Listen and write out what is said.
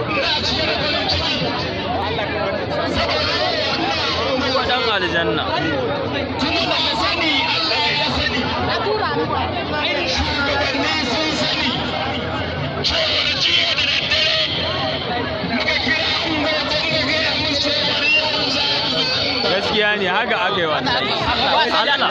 Ina cike da farin ciki saboda Kuma dan aljanna. Kuma ba ka sani, Allah ya sani, shugabanni sun sani cewar jiya da daddare muka kira unguwannin da gaya musu cewar yau za mu zo. Gaskiya ne, haka aka yi wannan. Allah.